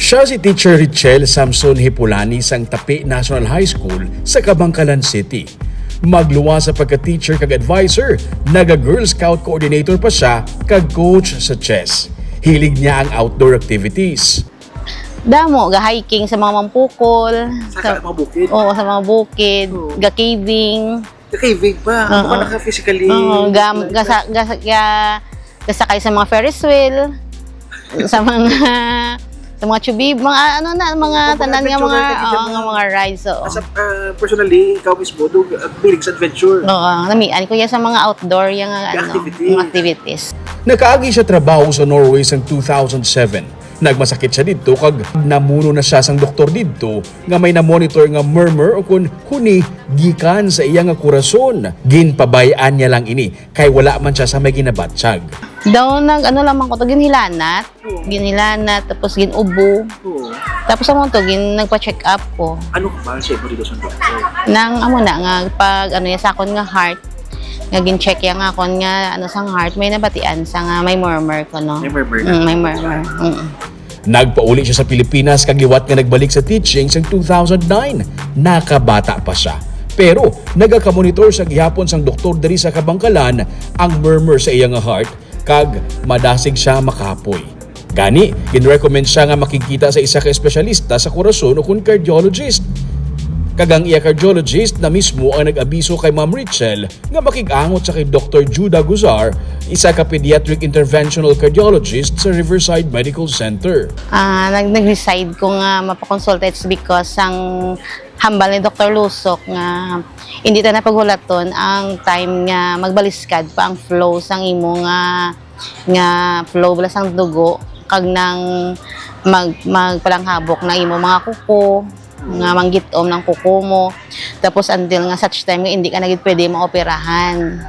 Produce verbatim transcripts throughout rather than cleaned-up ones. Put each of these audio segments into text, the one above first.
Siya si Teacher Richelle Samson Hipulani sang Tapi National High School sa Kabankalan City. Magluwas sa pagka-teacher kag adviser, naga-Girl Scout coordinator pa siya kag coach sa chess. Hilig niya ang outdoor activities. Damo, ga-hiking sa mga mampukol. Sa ka- mga bukid. Oo, sa mga bukid. Oo. Ga-caving. Ka-caving pa. Ano Oo. ka naka-physically? Oo, ga, ga, sa, ga, ga, gasakay sa mga Ferris wheel. Sa mga sa mga tubib, mga ano na, mga Mga tanan nga mga adventurer, oo, mga- nga mga rides, oo. As a, ah, personally, ikaw mismo, do, uh, bilig sa adventure. Oo, namian ko yan sa mga outdoor yung ano, Activity. mga activities. Nakaagi siya trabaho sa Norway sang two thousand seven. Nagmasakit siya didto kag namuno na siya sang doktor didto nga may na-monitor nga murmur o kun huni gikan sa iya nga kurason. Ginpabay-an niya lang ini kay wala man siya sa may ginabatyag. Daw nag ano lamang ko to, ginhilanat. Ginhilanat, tapos ginubo. Oo. Tapos amo to, gin, nagpa-check up ko. Ano ka ba sa imo dito sa doktor? Nang amo na nga pag ano ya sa akon nga heart, nga gin-check ya nga akon nga ano sang heart, may nabatian sa nga may murmur ko, no. May murmur na. Mm, may murmur. Mm. Nagpauli siya sa Pilipinas kag liwat nga nagbalik sa teaching sang two thousand nine. Nakabata pa siya. Pero nagaka-monitor sa gihapon sang doktor diri sa Kabangkalan ang murmur sa iya nga heart kag madasig siya makapoy. Gani, ginrecommend siya nga makigkita sa isa ka espesyalista sa kurason o kun cardiologist. Kag ang iya cardiologist na mismo ang nag-abiso kay Ma'am Richelle nga makig-angot siya kay Doktor Judah Guzar, isa ka pediatric interventional cardiologist sa Riverside Medical Center. Ah, nag nag-decide ko nga mapakonsulta, it's because sang hambal ni Doktor Lusok nga hindi ta na paghulaton ang time nga magbaliskad pa ang flow sang imo nga nga flow bala sang dugo kag nang mag magpalanghabok na imo mga kuko nga manggit-om ng kuko mo, tapos until nga such time nga hindi ka na gid pwede maoperahan.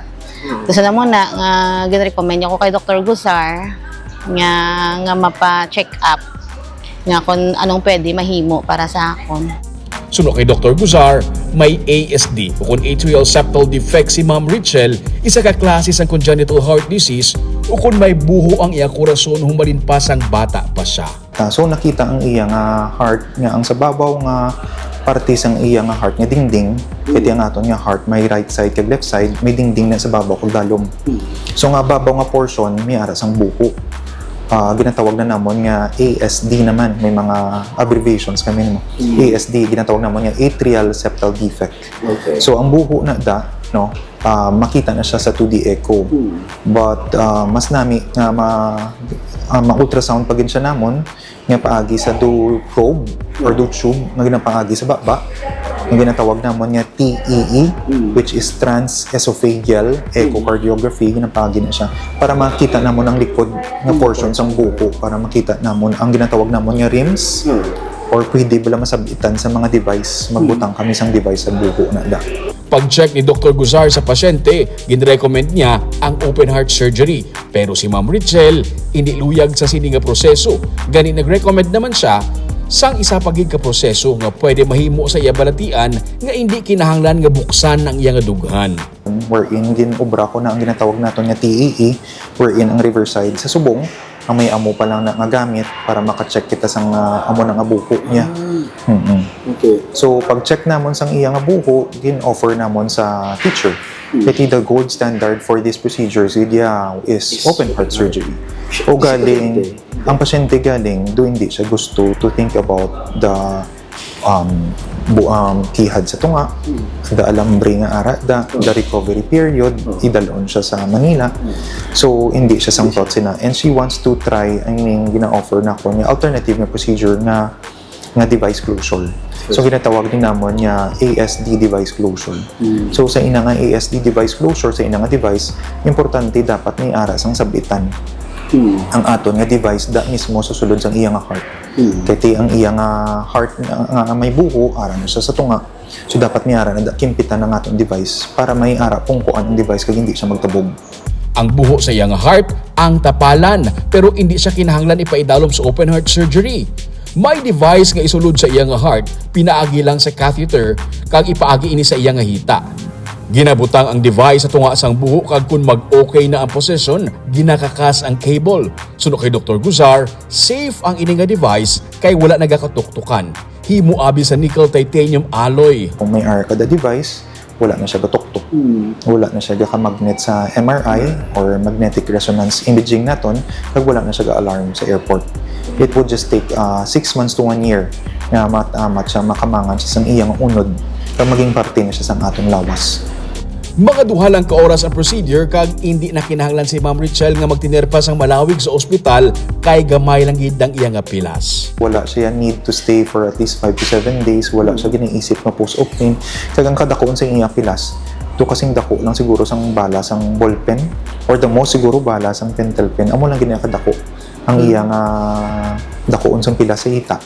Tapos na mo na nga ginrecommend niya ko kay Doktor Guzar nga nga mapa-check up nga kung anong pwede mahimo para sa akon. Suno kay Doktor Guzar, may A S D o kun atrial septal defect si Ma'am Richelle, isa ka klase sang congenital heart disease, o kun may buho ang iya kurason humalin pa sang bata pa siya. Ah, so nakita ang iya nga heart nga ang sa babaw nga parte sang iya nga heart nga dingding, kay ang aton nga heart may right side kag left side, may dingding na sa babaw kag dalom. So nga babaw nga portion may ara sang buho. Ah, ginatawag na namon nga A S D naman, may mga abbreviations kami nimo. A S D ginatawag namon nga atrial septal defect. Okay. So ang buho na da, no, ah, makita na siya sa two D echo. But ah, mas nami nga ma, ah, ma-ultrasound pa gid siya namon nga paagi sa do probe or do tube nga ginapaagi sa baba nga ginatawag namon nga T E E, which is transesophageal echocardiography, ginapaagi na siya para makita namon ang likod nga portion sang buho, para makita namon ang ginatawag namon nga rims, or pwede bala masabitan sa mga device, magbutang kami sang device sa buho na da. Pag-check ni Doktor Guzar sa pasyente, ginrecommend niya ang open heart surgery. Pero si Ma'am Richelle, hindi luyag sa sini nga proseso. Gani nag-recommend naman siya sang isa pa gid ka proseso nga pwede mahimo sa iya balatian nga hindi kinahanglan nga buksan ang iya nga dughan. Wherein gin-obra ko na ang ginatawag naton nga T E E, wherein ang Riverside sa subong ang may amo pa lang na nga gamit para maka-check kita sang ah, amo na nga buho niya. Mm-mm. Okay. So pag-check namon sang iya nga buho, gin-offer namon sa teacher. Kay the gold standard for these procedures gid, yeah, is Is open heart open heart. surgery. O galing, ang pasyente galing, do hindi siya gusto to think about the um, bu- um, kihad sa tunga, the alambre nga ara da, the recovery period, idalon siya sa Manila. So, hindi siya sang thought sina. And she wants to try, I mean, gina-offer na ko nga alternative nga procedure nga nga device closure. So ginatawag din namon nga A S D device closure. So sa ina nga A S D device closure, sa ina nga device, importante dapat may ara sang sabitan ang aton nga device da mismo sa sulod sang iya nga heart. Kay ti ang iya nga heart nga, nga may buho, ara na siya sa tunga. So dapat may ara na da kimpitan ang aton device para may ara pungkuan ang device kag hindi siya magtabog. Ang buho sa iya nga heart ang tapalan, pero indi siya kinahanglan ipaidalom sa open heart surgery. May device nga isulod sa iya nga heart, pinaagi lang sa catheter, kag ipaagi ini sa iya nga hita. Ginabutang ang device sa tunga sang buho, kag kon mag-okay na ang position, ginakakas ang cable. Suno kay Doktor Guzar, safe ang ini nga device kay wala nagatuktukan. Himo abi sa nickel titanium alloy. Kung may R ka the device, wala na siya gatuktok. Wala na siya gakamagnet sa M R I or magnetic resonance imaging naton, kag wala na siya ga-alarm sa airport. It would just take uh, six months to one year nga mat amat siya makamangan siya sang iyang unod kag maging parte na siya sang aton lawas. Mga duha lang ka oras ang procedure kag indi na kinahanglan si Ma'am Richelle nga magtinerpa sang malawig sa ospital kay gamay lang gid ang iya nga pilas. Wala siya need to stay for at least five to seven days. Wala siya ginaisip nga post-op pain. Kag ang kadakuon sa iya pilas, to kasing dako lang siguro sang bala sang ballpen, or the most siguro bala sang pentel pen. Amo lang gid kadako ang iya nga dakuon sang pilas sa hita.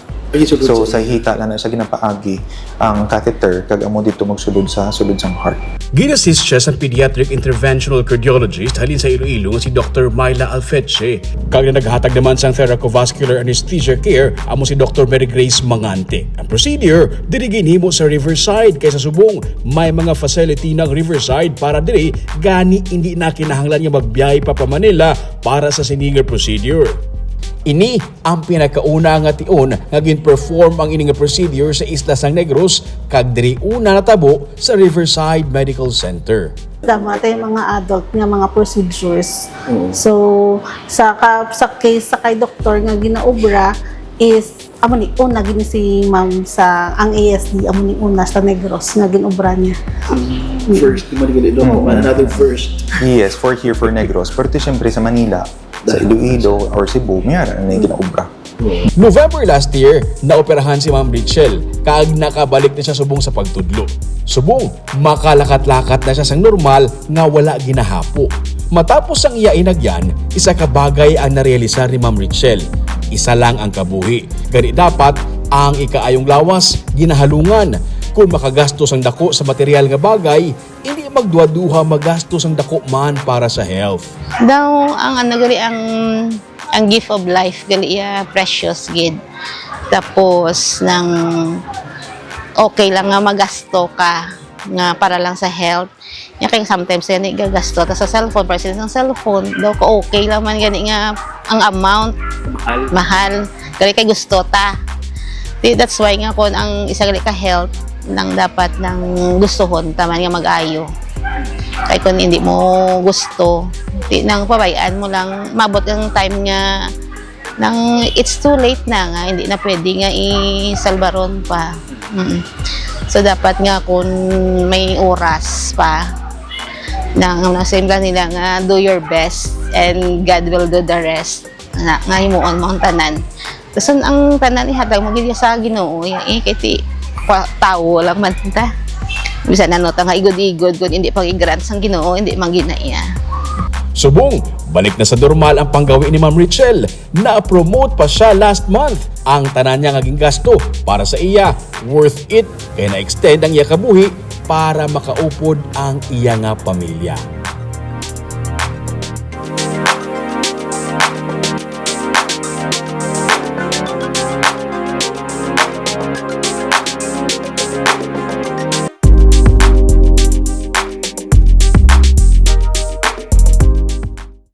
So sa hita lang na siya ginapaagi ang catheter kag amo dito magsulod sa sulod sang heart. Gin-assist siya sa pediatric interventional cardiologist halin sa Iloilo nga si Doktor Myla Alfeche, kag na naghatag naman sang theracovascular anesthesia care amo si Doktor Mary Grace Mangante. Ang procedure diri ginhimo sa Riverside, kay sa subong may mga facility ng Riverside para diri, gani hindi na kinahanglan nga magbiyahe pa pa Manila para sa sini nga procedure. Ini ang pinakauna nga tion nga gin-perform ang ini nga procedure sa isla sang Negros, kag diri una natabo sa Riverside Medical Center. Tama tayo mga adult nga mga procedures. So, sa ka, sa case sa kay doktor nga ginaobra is amo ni una gini si ma'am sa ang A S D, amo ni una sa Negros nga ginobra niya. First, di man gali doon. Another first. Yes, for here for Negros. Pero to siyempre sa Manila, sa Iloilo or Cebu, may ara na yung ginaobra. November last year, naoperahan si Ma'am Rachel, kag nakabalik na siya subong sa pagtudlo. Subong, makalakat-lakat na siya sang normal nga wala ginahapo. Matapos sang iya inagyan, isa ka bagay ang narealisar ni Ma'am Rachel. Isa lang ang kabuhi. Gani dapat ang ikaayong lawas ginahalungan. Kung makagastos ang dako sa material nga bagay, hindi magduha-duha magastos ang dako man para sa health. Daw ang ano gali ang ang gift of life gali iya precious gid. Tapos nang okay lang nga magasto ka nga para lang sa health. Nya kay sometimes gani gagasto ta sa cellphone, para sa cellphone, daw ka okay lang man gani nga ang amount mahal. Gali kay gusto ta. Di, that's why nga kon ang isa gali ka health nang dapat nang gustuhon ta man nga mag-ayo. Kay kung hindi mo gusto, di nang pabayaan mo lang mabot ang time nga nang it's too late na nga hindi na pwede nga isalbaron pa. Mm. So dapat nga kung may oras pa nang ano same lang nila nga do your best and God will do the rest. Nga, nga himuon mo ang tanan. Tapos ang tanan ihatag mo gid sa Ginoo ya, eh, kay ti kwa- tawo lang man ta. Bisan ano ta nga igod-igod kung hindi pag-grant sang Ginoo, hindi man gid na iya. Subong, balik na sa normal ang panggawi ni Ma'am Rachel. Na-promote pa siya last month. Ang tanan niya nga gingasto para sa iya, worth it. Kaya na-extend ang iya kabuhi para makaupod ang iya nga pamilya.